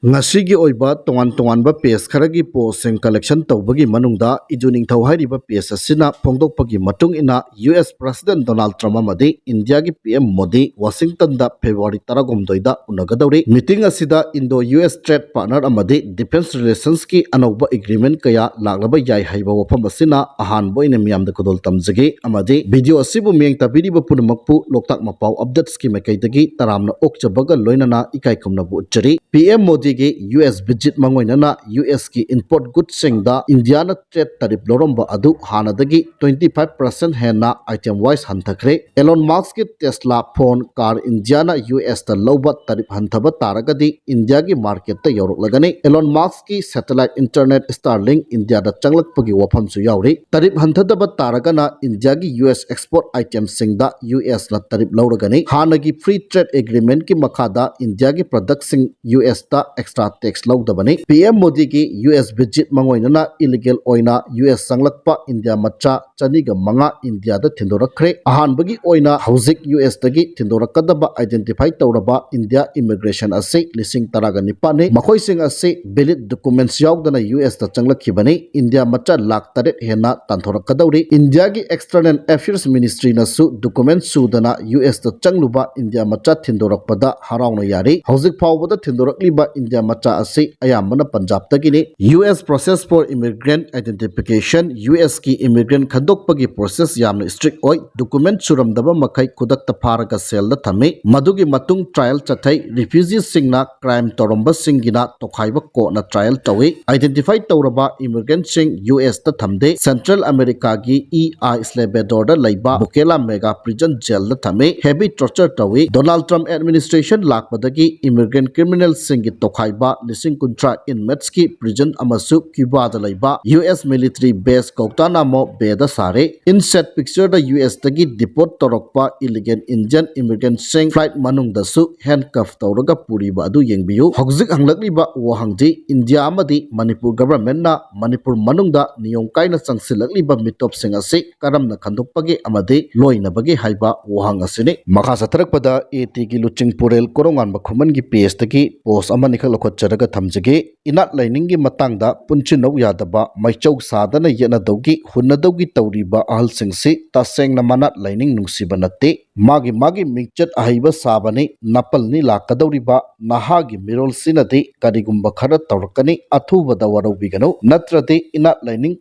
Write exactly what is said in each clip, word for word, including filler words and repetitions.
ꯉꯁꯤꯒꯤ ꯑꯣꯏꯕ ꯇꯣꯉꯥꯟ ꯇꯣꯉꯥꯟꯕ ꯄꯦꯖ ꯈꯔꯒꯤ ꯄꯣꯁꯁꯤꯡ ꯀꯂꯦꯛꯁꯟ ꯇꯧꯕꯒꯤ ꯃꯅꯨꯡꯗ ꯏꯗꯨ ꯅꯤꯡꯊꯧ ꯍꯥꯏꯔꯤꯕ ꯄꯦꯖ ꯑꯁꯤꯅ ꯐꯣꯡꯗꯣꯛꯄꯒꯤ ꯃꯇꯨꯡ ꯏꯟꯅ, U S president Donald Trump ꯑꯃꯗꯤ ꯏꯟꯗꯤꯌꯥꯒꯤ ꯄꯤ ꯑꯦꯝ ꯃꯣꯗꯤ ꯋꯥꯁꯤꯡꯇꯟꯗ ꯐꯦꯕ꯭ꯔꯨꯋꯥꯔꯤ ꯇꯔꯥꯍꯨꯝꯗꯣꯏꯗ ꯎꯅꯒꯗꯧꯔꯤ꯫ ꯃꯤꯇꯤꯡ ꯑꯁꯤꯗ Indo U S trade partner ꯑꯃꯗꯤ ꯗꯤꯐꯦꯟꯁ ꯔꯤꯂꯦꯁꯟꯁꯀꯤ ꯑꯅꯧꯕ ꯑꯦꯒ꯭ꯔꯤꯃꯦꯟ ꯀꯌꯥ ꯂꯥꯛꯂꯕ ꯌꯥꯏ ꯍꯥꯏꯕ ꯋꯥꯐꯝ ꯑꯁꯤꯅ ꯑꯍꯥꯟꯕ ꯑꯣꯏꯅ ꯃꯤꯌꯥꯝꯗ ꯈꯨꯗꯣꯜ ꯇꯝꯖꯒꯦ, ꯑꯃꯗꯤ ꯚꯤꯗꯤꯑꯣ ꯑꯁꯤꯕꯨ ꯃꯤꯠꯌꯦꯡ ꯇꯥꯕꯤꯔꯤꯕ ꯄꯨꯝꯅꯃꯛꯄꯨ ꯂꯣꯛꯇꯥꯛ ꯃꯄꯥꯎ ꯑꯞꯗꯦꯠꯁꯀꯤ ꯃꯥꯏꯀꯩꯗꯒꯤ ꯇꯔꯥꯝꯅ ꯑꯣꯛꯆꯕꯒ ꯂꯣꯏꯅꯅ ꯏꯀꯥꯏ ꯈꯨꯝꯅꯕ ꯎꯠꯆꯔꯤ꯫ ꯄꯤ ꯑꯦꯝ ꯃꯣꯗꯤꯒꯤ ꯌꯨ ꯑꯦꯁ ꯚꯤꯖꯤꯠ ꯃꯥꯡꯑꯣꯏꯅꯅ ꯌꯨ ꯑꯦꯁꯀꯤ ꯏꯝꯄꯣꯔꯠ ꯒꯨꯗꯁꯤꯡꯗ ꯏꯟꯗꯤꯌꯥꯅ ꯇ꯭ꯔꯦꯗ ꯇꯥꯔꯤꯐ ꯂꯧꯔꯝꯕ ꯑꯗꯨ ꯍꯥꯟꯅꯗꯒꯤ twenty five percent ꯍꯦꯟꯅ item wise ꯍꯟꯊꯈ꯭ꯔꯦ꯫ ꯑꯦꯂꯣꯟ ꯃꯥꯁꯀꯤ ꯇꯦꯁꯂꯥ ꯐꯣꯟ ꯀꯥꯔ ꯏꯟꯗꯤꯌꯥꯅ ꯌꯨ ꯑꯦꯁꯇ ꯂꯧꯕ ꯇꯥꯔꯤꯐ ꯍꯟꯊꯕ ꯇꯥꯔꯒꯗꯤ ꯏꯟꯗꯤꯌꯥꯒꯤ ꯃꯥꯔꯀꯦꯠꯇ ꯌꯧꯔꯛꯂꯒꯅꯤ꯫ ꯑꯦꯂꯣꯟ ꯃꯥꯁꯀꯤ ꯁꯦꯇꯦꯂꯥꯏꯠ ꯏꯟꯇꯔꯅꯦꯠ ꯁ꯭ꯇꯥꯔꯂꯤꯡ ꯏꯟꯗꯤꯌꯥꯗ ꯆꯪꯂꯛꯄꯒꯤ ꯋꯥꯐꯝꯁꯨ ꯌꯥꯎꯔꯤ꯫ ꯇꯥꯔꯤꯐ ꯍꯟꯊꯗꯕ ꯇꯥꯔꯒꯅ ꯏꯟꯗꯤꯌꯥꯒꯤ ꯌꯨ ꯑꯦꯁ ꯑꯦꯛꯁꯄꯣꯔꯠ ꯑꯥꯏꯇꯦꯝꯁꯤꯡꯗ ꯌꯨ ꯑꯦꯁꯅ ꯇꯥꯔꯤꯐ ꯂꯧꯔꯒꯅꯤ꯫ ꯍꯥꯟꯅꯒꯤ ꯐ꯭ꯔꯤ ꯇ꯭ꯔꯦꯗ ꯑꯦꯒ꯭ꯔꯤꯃꯦꯟꯠꯀꯤ ꯃꯈꯥꯗ ꯏꯟꯗꯤꯌꯥꯒꯤ ꯄ꯭ꯔꯗꯛꯁꯤꯡ ꯌꯨ ꯑꯦꯁꯇ ꯑꯦꯛꯁꯇ꯭ꯔꯥ ꯇꯦꯛꯁ ꯂꯧꯗꯕꯅꯤ꯫ ꯄꯤ ꯑꯦꯝ ꯃꯣꯗꯤꯒꯤ ꯌꯨ ꯑꯦꯁ ꯚꯤꯖꯤꯠ ꯃꯥꯡꯑꯣꯏꯅꯅ ꯏꯂꯤꯒꯦꯜ ꯑꯣꯏꯅ ꯌꯨ ꯑꯦꯁ ꯆꯪꯂꯛꯄ ꯏꯟꯗꯤꯌꯥ ꯃꯆꯥ ꯆꯅꯤꯒ ꯃꯉꯥ ꯏꯟꯗꯤꯌꯥꯗ ꯊꯤꯟꯗꯣꯔꯛꯈ꯭ꯔꯦ꯫ ꯑꯍꯥꯟꯕꯒꯤ ꯑꯣꯏꯅ ꯍꯧꯖꯤꯛ ꯌꯨ ꯑꯦꯁꯇꯒꯤ ꯊꯤꯟꯗꯣꯔꯛꯀꯗꯕ ꯑꯥꯏꯗꯦꯟꯇꯤꯐꯥꯏ ꯇꯧꯔꯕ ꯏꯟꯗꯤꯌꯥ ꯏꯃꯤꯒ꯭ꯔꯦꯁꯟ ꯑꯁꯤ ꯂꯤꯁꯤꯡ ꯇꯔꯥꯒ ꯅꯤꯄꯥꯟꯅꯤ꯫ ꯃꯈꯣꯏꯁꯤꯡ ꯑꯁꯤ ꯚꯦꯂꯤꯗ ꯗꯣꯀꯨꯃꯦꯟꯠꯁ ꯌꯥꯎꯗꯅ ꯌꯨ ꯑꯦꯁꯇ ꯆꯪꯂꯛꯈꯤꯕꯅꯤ꯫ ꯏꯟꯗꯤꯌꯥ ꯃꯆꯥ ꯂꯥꯈ ꯇꯔꯦꯠ ꯍꯦꯟꯅ ꯇꯥꯟꯊꯣꯔꯛꯀꯗꯧꯔꯤ꯫ ꯏꯟꯗꯤꯌꯥꯒꯤ ꯑꯦꯛꯁꯇꯔꯅꯦꯜ ꯑꯦꯐꯤꯌꯔꯁ ꯃꯤꯅꯤꯁꯇ꯭ꯔꯤꯅꯁꯨ ꯗꯣꯀꯨꯃꯦꯟꯠ ꯁꯨꯗꯅ ꯌꯨ ꯑꯦꯁꯇ ꯆꯪꯂꯨꯕ ꯏꯟꯗꯤꯌꯥ ꯃꯆꯥ ꯊꯤꯟꯗꯣꯔꯛꯄꯗ ꯍꯔꯥꯎꯅ ꯌꯥꯔꯤ꯫ ꯍꯧꯖꯤꯛ ꯐꯥꯎꯕꯗ ꯊꯤꯟꯗꯣꯔꯛꯂꯤꯕ ꯏꯟꯗꯤꯌꯥ ꯃꯆꯥ ꯑꯁꯤ ꯑꯌꯥꯝꯕꯅ ꯄꯟꯖꯥꯕꯇꯒꯤꯅꯤ꯫ U S Process for Immigrant Identification, U ꯑꯦꯁꯀꯤ ꯏꯃꯤꯒ꯭ꯔꯦꯟꯠ ꯈꯟꯗꯣꯛꯄꯒꯤ ꯄ꯭ꯔꯣꯁꯦꯁ ꯌꯥꯝꯅ ꯏꯁꯇ꯭ꯔꯤꯛ ꯑꯣꯏ꯫ ꯗꯣꯀꯨꯃꯦꯟꯠ ꯁꯨꯔꯝꯗꯕ ꯃꯈꯩ ꯈꯨꯗꯛꯇ ꯐꯥꯔꯒ ꯁꯦꯜꯗ ꯊꯝꯃꯤ꯫ ꯃꯗꯨꯒꯤ ꯃꯇꯨꯡ ꯇ꯭ꯔꯥꯏꯌꯦꯜ ꯆꯠꯊꯩ꯫ ꯔꯤꯐ꯭ꯌꯨꯖꯤꯁꯤꯡꯅ ꯀ꯭ꯔꯥꯏꯝ ꯇꯧꯔꯝꯕꯁꯤꯡꯒꯤꯅ ꯇꯣꯈꯥꯏꯕ ꯀꯣꯔꯠꯅ ꯇ꯭ꯔꯥꯏꯌꯦꯜ ꯇꯧꯏ꯫ ꯑꯥꯏꯗꯦꯟꯇꯤꯐꯥꯏ ꯇꯧꯔꯕ ꯏꯃꯤꯒ꯭ꯔꯦꯟꯠꯁꯤꯡ ꯌꯨ ꯑꯦꯁꯇ ꯊꯝꯗꯦ꯫ ꯁꯦꯟꯇ꯭ꯔꯦꯜ ꯑꯃꯦꯔꯤꯀꯥꯒꯤ ꯏ ꯑꯥꯏ ꯁ꯭ꯂꯦꯕꯦꯗꯣꯔꯗ ꯂꯩꯕ ꯕꯣꯀꯦꯂꯥ ꯃꯦꯒꯥ ꯄ꯭ꯔꯤꯖꯟ ꯖꯦꯜꯗ ꯊꯝꯃꯤ꯫ ꯍꯦꯚꯤ ꯇꯣꯔꯆꯔ ꯇꯧꯏ꯫ ꯗꯣꯅꯥꯜꯗ ꯇ꯭ꯔꯝꯞ ꯑꯦꯗꯃꯤꯅꯤꯁꯇ꯭ꯔꯦꯁꯟ ꯂꯥꯛꯄꯗꯒꯤ ꯏꯃꯤꯒ꯭ꯔꯦꯟꯠ ꯀ꯭ꯔꯤꯃꯤꯅꯦꯜꯁꯤꯡꯒꯤ ꯇꯣꯈꯥꯏꯕ ꯂꯤꯁꯤꯡ ꯀꯨꯟꯊ꯭ꯔꯥ ꯏꯟꯃꯦꯠꯁꯀꯤ ꯄ꯭ꯔꯤꯖꯟ ꯑꯃꯁꯨ ꯀ꯭ꯌꯨꯕꯥꯗ ꯂꯩꯕ ꯌꯨ ꯑꯦꯁ ꯃꯤꯂꯤꯇꯔꯤ ꯕꯦꯁ ꯒꯧꯇꯥꯅꯥꯃꯣ ꯕꯦꯗ ꯁꯥꯔꯦ꯫ ꯏꯟꯁꯦꯠ ꯄꯤꯛꯆꯔꯗ ꯌꯨ ꯑꯦꯁꯇꯒꯤ ꯗꯤꯄꯣꯔꯠ ꯇꯧꯔꯛꯄ ꯏꯂꯤꯒꯦꯜ ꯏꯟꯗꯤꯌꯟ ꯏꯃꯤꯒ꯭ꯔꯦꯟꯠꯁꯤꯡ ꯐ꯭ꯂꯥꯏꯠ ꯃꯅꯨꯡꯗꯁꯨ ꯍꯦꯟꯀꯐ ꯇꯧꯔꯒ ꯄꯨꯔꯤꯕ ꯑꯗꯨ ꯌꯦꯡꯕꯤꯌꯨ꯫ ꯍꯧꯖꯤꯛ ꯍꯪꯂꯛꯂꯤꯕ ꯋꯥꯍꯪꯗꯤ ꯏꯟꯗꯤꯌꯥ ꯑꯃꯗꯤ ꯃꯅꯤꯄꯨꯔ ꯒꯚꯔꯟꯃꯦꯟꯠꯅ ꯃꯅꯤꯄꯨꯔ ꯃꯅꯨꯡꯗ ꯅꯤꯌꯣꯝ ꯀꯥꯏꯅ ꯆꯪꯁꯤꯜꯂꯛꯂꯤꯕ ꯃꯤꯇꯣꯞꯁꯤꯡ ꯑꯁꯤ ꯀꯔꯝꯅ ꯈꯟꯗꯣꯛꯄꯒꯦ ꯑꯃꯗꯤ ꯂꯣꯏꯅꯕꯒꯦ ꯍꯥꯏꯕ ꯋꯥꯍꯪ ꯑꯁꯤꯅꯤ꯫ ꯃꯈꯥ ꯆꯠꯊꯔꯛꯄꯗ ꯑꯦ ꯇꯤꯒꯤ ꯂꯨꯆꯤꯡꯄꯨꯔꯦꯜ ꯀꯣꯔꯧꯉꯥꯟꯕ ꯈꯨꯃꯟꯒꯤ ꯄꯦꯖꯇꯒꯤ ꯄꯣꯁ ꯑꯃꯅꯤ ꯂꯧꯈꯠꯆꯔꯒ ꯊꯝꯖꯒꯦ꯫ ꯏꯅꯥꯠ ꯂꯥꯏꯅꯤꯡꯒꯤ ꯃꯇꯥꯡꯗ ꯄꯨꯟꯁꯤꯟꯅꯧ ꯌꯥꯗꯕ, ꯃꯩꯆꯧ ꯁꯥꯗꯅ ꯌꯦꯠꯅꯗꯧꯒꯤ ꯍꯨꯟꯅꯗꯧꯒꯤ ꯇꯧꯔꯤꯕ ꯑꯍꯜꯁꯤꯡꯁꯤ ꯇꯁꯦꯡꯅ ꯃꯅꯥꯠ ꯂꯥꯏꯅꯤꯡ ꯅꯨꯡꯁꯤꯕ ꯅꯠꯇꯦ꯫ ꯃꯥꯒꯤ ꯃꯥꯒꯤ ꯃꯤꯡꯆꯠ ꯑꯍꯩꯕ ꯁꯥꯕꯅꯤ꯫ ꯅꯥꯄꯜꯅꯤ ꯂꯥꯛꯀꯗꯧꯔꯤꯕ ꯅꯍꯥꯒꯤ ꯃꯤꯔꯣꯜꯁꯤꯅꯗꯤ ꯀꯔꯤꯒꯨꯝꯕ ꯈꯔ ꯇꯧꯔꯛꯀꯅꯤ, ꯑꯊꯨꯕꯗ ꯋꯥꯔꯧꯕꯤꯒꯅꯨ꯫ ꯅꯠꯇ꯭ꯔꯗꯤ ꯏꯅꯥꯠ ꯂꯥꯏꯅꯤꯡ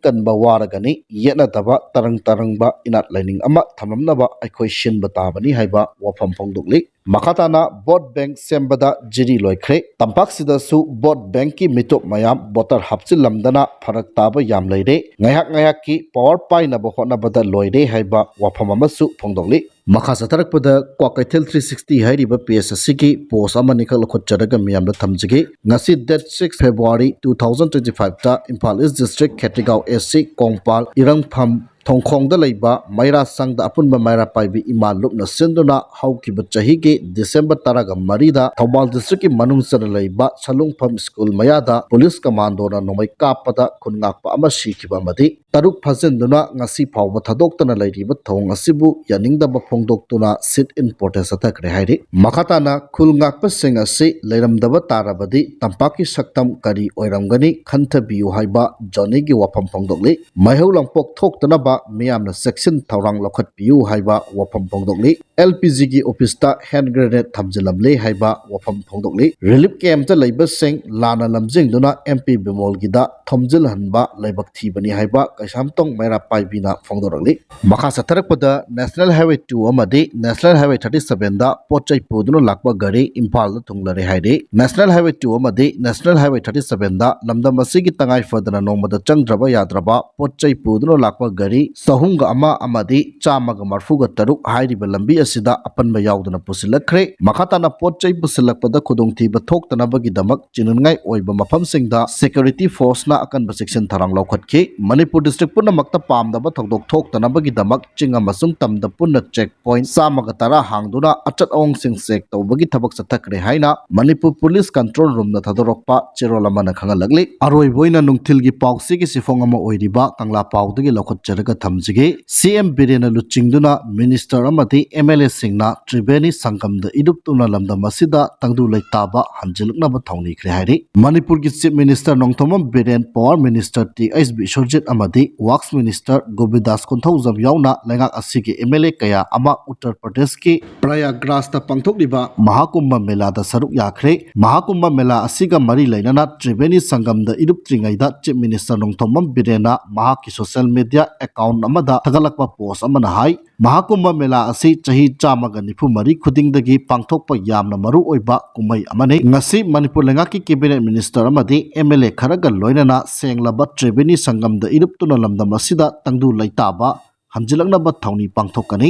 ꯀꯟꯕ ꯋꯥꯔꯒꯅꯤ꯫ ꯌꯦꯠꯅꯗꯕ ꯇꯔꯪ ꯇꯔꯪꯕ ꯏꯅꯥꯠ ꯂꯥꯏꯅꯤꯡ ꯑꯃ ꯊꯝꯂꯝꯅꯕ ꯑꯩꯈꯣꯏ ꯁꯤꯟꯕ ꯇꯥꯕꯅꯤ ꯍꯥꯏꯕ ꯋꯥꯐꯝ ꯐꯣꯡꯗꯣꯛꯂꯤ꯫ ꯃꯈꯥ ꯇꯥꯅ ꯚꯣꯠ ꯕꯦꯡꯛ ꯁꯦꯝꯕꯗ ꯖꯤꯔꯤ ꯂꯣꯏꯈ꯭ꯔꯦ꯫ ꯇꯝꯄꯥꯛꯁꯤꯗꯁꯨ ꯚꯣꯠ ꯕꯦꯡꯛꯀꯤ ꯃꯤꯇꯣꯞ ꯃꯌꯥꯝ ꯚꯣꯇꯔ ꯍꯥꯞꯆꯤꯜꯂꯝꯗꯅ ꯐꯔꯛ ꯇꯥꯕ ꯌꯥꯝ ꯂꯩꯔꯦ꯫ ꯉꯥꯏꯍꯥꯛ ꯉꯥꯏꯍꯥꯛꯀꯤ ꯄꯋꯥꯔ ꯄꯥꯏꯅꯕ ꯍꯣꯠꯅꯕꯗ ꯂꯣꯏꯔꯦ ꯍꯥꯏꯕ ꯋꯥꯐꯝ ꯑꯃꯁꯨ ꯐꯣꯡꯗꯣꯛꯂꯤ꯫ ꯃꯈꯥ ꯆꯠꯊꯔꯛꯄꯗ ꯀ꯭ꯋꯥꯀꯩꯊꯦꯜ ꯊ꯭ꯔꯤ ꯁꯤꯛꯁꯇꯤ ꯍꯥꯏꯔꯤꯕ ꯄꯦꯖ ꯑꯁꯤꯒꯤ ꯄꯣꯁ ꯑꯃꯅꯤꯈꯛ ꯂꯧꯈꯠꯆꯔꯒ ꯃꯤꯌꯥꯝꯗ ꯊꯝꯖꯒꯦ꯫ ꯉꯁꯤ date six February two thousand twenty fiveꯇ Imphal east district Khetrigao S C Kongpal ꯏꯔꯪꯐꯝ ꯊꯣꯡꯈꯣꯡꯗ ꯂꯩꯕ ꯃꯩꯔꯥ ꯁꯪꯗ ꯑꯄꯨꯟꯕ ꯃꯩꯔꯥ ꯄꯥꯏꯕꯤ ꯏꯃꯥ ꯂꯨꯞꯅ ꯁꯤꯟꯗꯨꯅ ꯍꯧꯈꯤꯕ ꯆꯍꯤꯒꯤ ꯗꯤꯁꯦꯝꯕꯔ ꯇꯔꯥꯒ ꯃꯔꯤꯗ ꯊꯧꯕꯥꯜ ꯗꯤꯁꯇ꯭ꯔꯤꯛꯀꯤ ꯃꯅꯨꯡ ꯆꯟꯅ ꯂꯩꯕ ꯁꯂꯨꯡꯐꯝ ꯁ꯭ꯀꯨꯜ ꯃꯌꯥꯗ ꯄꯨꯂꯤꯁ ꯀꯃꯥꯟꯗꯣꯅ ꯅꯣꯡꯃꯩ ꯀꯥꯞꯄꯗ ꯈꯨꯟ ꯉꯥꯛꯄ ꯑꯃ ꯁꯤꯈꯤꯕ ꯑꯃꯗꯤ ꯇꯔꯨꯛ ꯐꯥꯖꯤꯟꯗꯨꯅ ꯉꯁꯤ ꯐꯥꯎꯕ ꯊꯥꯗꯣꯛꯇꯅ ꯂꯩꯔꯤꯕ ꯊꯧꯑꯣꯡ ꯑꯁꯤꯕꯨ ꯌꯥꯅꯤꯡꯗꯕ ꯐꯣꯡꯗꯣꯛꯇꯨꯅ sit in protest ꯆꯠꯊꯈ꯭ꯔꯦ ꯍꯥꯏꯔꯤ꯫ ꯃꯈꯥ ꯇꯥꯅ ꯈꯨꯜ ꯉꯥꯛꯄꯁꯤꯡ ꯑꯁꯤ ꯂꯩꯔꯝꯗꯕ ꯇꯥꯔꯕꯗꯤ ꯇꯝꯄꯥꯛꯀꯤ ꯁꯛꯇꯝ ꯀꯔꯤ ꯑꯣꯏꯔꯝꯒꯅꯤ ꯈꯟꯊꯕꯤꯌꯨ ꯍꯥꯏꯕ ꯖꯣꯅꯤꯒꯤ ꯋꯥꯐꯝ ꯐꯣꯡꯗꯣꯛꯂꯤ꯫ ꯃꯩꯍꯧ ꯂꯥꯡꯄꯣꯛ ꯊꯣꯛꯇꯅꯕ ꯃꯤꯌꯥꯝꯅ ꯆꯦꯛꯁꯤꯟ ꯊꯧꯔꯥꯡ ꯂꯧꯈꯠꯄꯤꯌꯨ ꯍꯥꯏꯕ ꯋꯥꯐꯝ ꯐꯣꯡꯗꯣꯛꯂꯤ꯫ ꯑꯦꯜ ꯄꯤ ꯖꯤꯒꯤ ꯑꯣꯐꯤꯁꯇ ꯍꯦꯟ ꯒ꯭ꯔꯦꯅꯦꯗ ꯊꯝꯖꯤꯜꯂꯝꯂꯦ ꯍꯥꯏꯕ ꯋꯥꯐꯝ ꯐꯣꯡꯗꯣꯛꯂꯤ꯫ ꯔꯤꯂꯤꯐ ꯀꯦꯝꯞꯇ ꯂꯩꯕꯁꯤꯡ ꯂꯥꯟꯅ ꯂꯝꯖꯤꯡꯗꯨꯅ ꯑꯦꯝ ꯄꯤ ꯕꯤꯃꯣꯜꯒꯤꯗ ꯊꯣꯝꯖꯤꯜꯍꯟꯕ ꯂꯥꯏꯕꯛ ꯊꯤꯕꯅꯤ ꯍꯥꯏꯕ ꯀꯩꯁꯥꯝꯊꯣꯡ ꯃꯩꯔꯥ ꯄꯥꯏꯕꯤꯅ ꯐꯣꯡꯗꯣꯔꯛꯂꯤ꯫ ꯃꯈꯥ ꯆꯠꯊꯔꯛꯄꯗ National Highway two ꯑꯃꯗꯤ National Highway thirty sevenꯗ ꯄꯣꯠ ꯆꯩ ꯄꯨꯗꯨꯅ ꯂꯥꯛꯄ ꯒꯥꯔꯤ ꯏꯝꯐꯥꯜꯗ ꯊꯨꯡꯂꯔꯦ ꯍꯥꯏꯔꯤ꯫ National Highway two ꯑꯃꯗꯤ National Highway thirty sevenꯗ ꯂꯝꯗꯝ ꯑꯁꯤꯒꯤ ꯇꯉꯥꯏ ꯐꯗꯅ ꯅꯣꯡꯃꯗ ꯆꯪꯗ꯭ꯔꯕ ꯌꯥꯗ꯭ꯔꯕ ꯄꯣꯠ ꯆꯩ ꯄꯨꯗꯨꯅ ꯂꯥꯛꯄ ꯒꯥꯔꯤ ꯆꯍꯨꯝꯒ ꯑꯃ ꯑꯃꯗꯤ ꯆꯥꯝꯃꯒ ꯃꯔꯐꯨꯒ ꯇꯔꯨꯛ ꯍꯥꯏꯔꯤꯕ ꯂꯝꯕꯤ ꯑꯁꯤꯗ ꯑꯄꯟꯕ ꯌꯥꯎꯗꯅ ꯄꯨꯁꯤꯜꯂꯛꯈ꯭ꯔꯦ꯫ ꯃꯈꯥ ꯇꯥꯅ ꯄꯣꯠ ꯆꯩ ꯄꯨꯁꯤꯜꯂꯛꯄꯗ ꯈꯨꯗꯣꯡꯊꯤꯕ ꯊꯣꯛꯇꯅꯕꯒꯤꯗꯃꯛ ꯆꯤꯡꯅꯅꯤꯡꯉꯥꯏ ꯑꯣꯏꯕ ꯃꯐꯝꯁꯤꯡꯗ security forceꯅ ꯑꯀꯟꯕ ꯆꯦꯛꯁꯤꯟ ꯊꯧꯔꯥꯡ ꯂꯧꯈꯠꯈꯤ꯫ ꯃꯅꯤꯄꯨꯔ ꯗꯤꯁꯇ꯭ꯔꯤꯛ ꯄꯨꯝꯅꯃꯛꯇ ꯄꯥꯝꯗꯕ ꯊꯧꯗꯣꯛ ꯊꯣꯛꯇꯅꯕꯒꯤꯗꯃꯛ ꯆꯤꯡ ꯑꯃꯁꯨꯡ ꯇꯝꯗ ꯄꯨꯟꯅ check point ꯆꯥꯝꯃꯒ ꯇꯔꯥ ꯍꯥꯡꯗꯨꯅ ꯑꯆꯠ ꯑꯋꯣꯡꯁꯤꯡ check ꯇꯧꯕꯒꯤ ꯊꯕꯛ ꯆꯠꯊꯈ꯭ꯔꯦ ꯍꯥꯏꯅ ꯃꯅꯤꯄꯨꯔ ꯄꯨꯂꯤꯁ control roomꯅ ꯊꯥꯗꯣꯔꯛꯄ ꯆꯦꯔꯣꯜ ꯑꯃꯅ ꯈꯪꯍꯜꯂꯛꯂꯤ꯫ ꯑꯔꯣꯏꯕ ꯑꯣꯏꯅ ꯅꯨꯡꯊꯤꯜꯒꯤ ꯄꯥꯎꯆꯦꯒꯤ ꯆꯦꯐꯣꯡ ꯑꯃ ꯑꯣꯏꯔꯤꯕ ꯀꯪꯂꯥ ꯄꯥꯎꯗꯒꯤ ꯂꯧꯈꯠꯆꯔꯒ ꯊꯝꯖꯒꯦ꯫ ꯁꯤ ꯑꯦꯝ ꯕꯤꯔꯦꯟꯅ ꯂꯨꯆꯤꯡꯗꯨꯅ ꯃꯤꯅꯤꯁꯇꯔ ꯑꯃꯗꯤ ꯑꯦꯝ ꯑꯦꯜ ꯑꯦꯁꯤꯡꯅ ꯇ꯭ꯔꯤꯕꯦꯅꯤ ꯁꯪꯒꯝꯗ ꯏꯔꯨꯞꯇꯨꯅ ꯂꯝꯗꯝ ꯑꯁꯤꯗ ꯇꯪꯗꯨ ꯂꯩꯇꯥꯕ ꯍꯟꯖꯤꯜꯂꯛꯅꯕ ꯊꯧꯅꯤꯈ꯭ꯔꯦ ꯍꯥꯏꯔꯤ꯫ ꯃꯅꯤꯄꯨꯔꯒꯤ chief minister Nongthombam Biren, power minister T H Biswajit ꯑꯃꯗꯤ ꯋꯥꯛꯁ ꯃꯤꯅꯤꯁꯇꯔ ꯒꯣꯕꯤꯟꯗꯥꯁ ꯀꯣꯟꯊꯧꯖꯝ ꯌꯥꯎꯅ ꯂꯩꯉꯥꯛ ꯑꯁꯤꯒꯤ ꯑꯦꯝ ꯑꯦꯜ ꯑꯦ ꯀꯌꯥ ꯑꯃ ꯎꯠꯇꯔ ꯄ꯭ꯔꯗꯦꯁꯀꯤ ꯄ꯭ꯔꯌꯥꯒ꯭ꯔꯥꯖꯇ ꯄꯥꯡꯊꯣꯛꯂꯤꯕ ꯃꯍꯥꯀꯨꯝꯚ ꯃꯦꯂꯥꯗ ꯁꯔꯨꯛ ꯌꯥꯈ꯭ꯔꯦ꯫ ꯃꯍꯥꯀꯨꯝꯚ ꯃꯦꯂꯥ ꯑꯁꯤꯒ ꯃꯔꯤ ꯂꯩꯅꯅ ꯇ꯭ꯔꯤꯕꯦꯅꯤ ꯁꯪꯒꯝꯗ ꯏꯔꯨꯞꯇ꯭ꯔꯤꯉꯩꯗ ꯆꯤꯐ ꯃꯤꯅꯤꯁꯇꯔ ꯅꯣꯡꯊꯣꯝꯕꯝ ꯕꯤꯔꯦꯟꯅ ꯃꯍꯥꯛꯀꯤ ꯁꯣꯁꯤꯌꯦꯜ ꯃꯤꯗꯤꯌꯥ ꯑꯦꯀꯥꯎꯟ ꯑꯃꯗ ꯊꯥꯒꯠꯂꯛꯄ ꯄꯣꯁ ꯑꯃꯅ ꯍꯥꯏ, ꯃꯍꯥꯀꯨꯝꯚ ꯃꯦꯂꯥ ꯑꯁꯤ ꯆꯍꯤ ꯆꯥꯝꯃꯒ ꯅꯤꯐꯨ ꯃꯔꯤ ꯈꯨꯗꯤꯡꯗꯒꯤ ꯄꯥꯡꯊꯣꯛꯄ ꯌꯥꯝꯅ ꯃꯔꯨ ꯑꯣꯏꯕ ꯀꯨꯝꯍꯩ ꯑꯃꯅꯤ꯫ ꯉꯁꯤ ꯃꯅꯤꯄꯨꯔ ꯂꯩꯉꯥꯛꯀꯤ ꯀꯦꯕꯤꯅꯦꯠ ꯃꯤꯅꯤꯁꯇꯔ ꯑꯃꯗꯤ ꯑꯦꯝ ꯑꯦꯜ ꯑꯦ ꯈꯔꯒ ꯂꯣꯏꯅꯅ ꯁꯦꯡꯂꯕ ꯇ꯭ꯔꯤꯕꯦꯅꯤ ꯁꯪꯒꯝꯗ ꯏꯔꯨꯞꯇꯨꯅ ꯂꯝꯗꯝ ꯑꯁꯤꯗ ꯇꯪꯗꯨ ꯂꯩꯇꯥꯕ ꯍꯟꯖꯤꯜꯂꯛꯅꯕ ꯊꯧꯅꯤ ꯄꯥꯡꯊꯣꯛꯀꯅꯤ꯫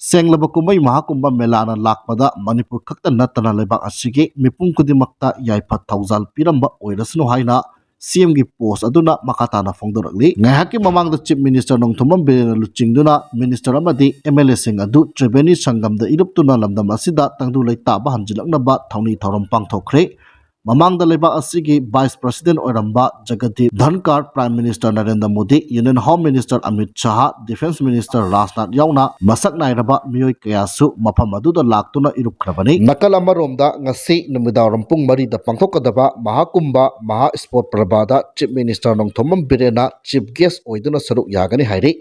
ꯁꯦꯡꯂꯕ ꯀꯨꯝꯍꯩ ꯃꯍꯥꯀꯨꯝꯚ ꯃꯦꯂꯥꯅ ꯂꯥꯛꯄꯗ ꯃꯅꯤꯄꯨꯔ ꯈꯛꯇ ꯅꯠꯇꯅ ꯂꯩꯕꯥꯛ ꯑꯁꯤꯒꯤ ꯃꯤꯄꯨꯝ ꯈꯨꯗꯤꯡꯃꯛꯇ ꯌꯥꯏꯐ ꯊꯧꯖꯥꯜ ꯄꯤꯔꯝꯕ ꯑꯣꯏꯔꯁꯅꯨ ꯍꯥꯏꯅ ꯁꯤ ꯑꯦꯝꯒꯤ ꯄꯣꯁ ꯑꯗꯨꯅ ꯃꯈꯥ ꯇꯥꯅ ꯐꯣꯡꯗꯣꯔꯛꯂꯤ꯫ ꯉꯥꯏꯍꯥꯛꯀꯤ ꯃꯃꯥꯡꯗ ꯆꯤꯐ ꯃꯤꯅꯤꯁꯇꯔ ꯅꯣꯡꯊꯣꯝꯕꯝ ꯕꯤꯔꯦꯟꯅ ꯂꯨꯆꯤꯡꯗꯨꯅ ꯃꯤꯅꯤꯁꯇꯔ ꯑꯃꯗꯤ ꯑꯦꯝ ꯑꯦꯜ ꯑꯦꯁꯤꯡ ꯑꯗꯨ ꯇ꯭ꯔꯤꯕꯦꯅꯤ ꯁꯪꯒꯝꯗ ꯏꯔꯨꯞꯇꯨꯅ ꯂꯝꯗꯝ ꯑꯁꯤꯗ ꯇꯪꯗꯨ ꯂꯩꯇꯥꯕ ꯍꯟꯖꯤꯜꯂꯛꯅꯕ ꯊꯧꯅꯤ ꯊꯧꯔꯝ ꯄꯥꯡꯊꯣꯛꯈ꯭ꯔꯦ꯫ ꯃꯃꯥꯡꯗ ꯂꯩꯕꯥꯛ ꯑꯁꯤꯒꯤ ꯚꯥꯏꯁ ꯄ꯭ꯔꯁꯤꯗꯦꯟ ꯑꯣꯏꯔꯝꯕ Jagdeep Dhankhar, prime minister Narendra Modi, union home minister Amit Shah, defence minister Rajnath ꯌꯥꯎꯅ ꯃꯁꯛ ꯅꯥꯏꯔꯕ ꯃꯤꯑꯣꯏ ꯀꯌꯥꯁꯨ ꯃꯐꯝ ꯑꯗꯨꯗ ꯂꯥꯛꯇꯨꯅ ꯏꯔꯨꯞꯈ꯭ꯔꯕꯅꯤ꯫ ꯅꯥꯀꯜ ꯑꯃꯔꯣꯝꯗ ꯉꯁꯤ ꯅꯨꯃꯤꯗꯥꯡꯋꯥꯏꯔꯝ ꯄꯨꯡ ꯃꯔꯤꯗ ꯄꯥꯡꯊꯣꯛꯀꯗꯕ ꯃꯍꯥꯀꯨꯝꯚ ꯃꯍꯥ ꯏꯁꯄꯣꯔꯠ ꯄꯔꯕꯥꯗ ꯆꯤꯐ ꯃꯤꯅꯤꯁꯇꯔ ꯅꯣꯡꯊꯣꯝꯕꯝ ꯕꯤꯔꯦꯟꯅ ꯆꯤꯐ ꯒꯦꯁ ꯑꯣꯏꯗꯨꯅ ꯁꯔꯨꯛ ꯌꯥꯒꯅꯤ ꯍꯥꯏꯔꯤ꯫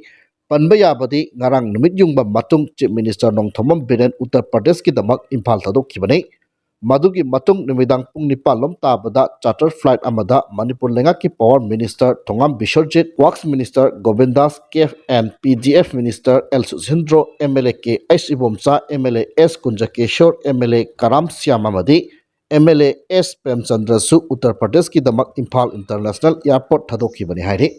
ꯄꯟꯕ ꯌꯥꯕꯗꯤ ꯉꯔꯥꯡ ꯅꯨꯃꯤꯠ ꯌꯨꯡꯕ ꯃꯇꯨꯡ ꯆꯤꯐ ꯃꯤꯅꯤꯁꯇꯔ ꯅꯣꯡꯊꯣꯝꯕꯝ ꯕꯤꯔꯦꯟ ꯎꯠꯇꯔ ꯄ꯭ꯔꯗꯦꯁꯀꯤꯗꯃꯛ ꯏꯝꯐꯥꯜ ꯊꯥꯗꯣꯛꯈꯤꯕꯅꯤ꯫ ꯃꯗꯨꯒꯤ ꯃꯇꯨꯡ ꯅꯨꯃꯤꯗꯥꯡ ꯄꯨꯡ ꯅꯤꯄꯥꯟ ꯂꯣꯝ ꯇꯥꯕꯗ ꯆꯥꯔꯇꯔ ꯐ꯭ꯂꯥꯏꯠ ꯑꯃꯗ ꯃꯅꯤꯄꯨꯔ ꯂꯩꯉꯥꯛꯀꯤ power minister Thongam Biswajit, works minister Govindas CAF and P D F minister L Susindro, M L A K H Ibomcha, M L A S Kunjakeshor, M L A Karam Shyam ꯑꯃꯗꯤ ꯑꯦꯝ ꯑꯦꯜ ꯑꯦ ꯑꯦꯁ ꯄ꯭ꯔꯦꯝꯆꯟꯗ꯭ꯔꯁꯨ ꯎꯠꯇꯔ ꯄ꯭ꯔꯗꯦꯁꯀꯤꯗꯃꯛ ꯏꯝꯐꯥꯜ ꯏꯟꯇꯔꯅꯦꯁꯅꯦꯜ ꯑꯦꯌꯔꯄꯣꯔꯠ ꯊꯥꯗꯣꯛꯈꯤꯕꯅꯤ ꯍꯥꯏꯔꯤ꯫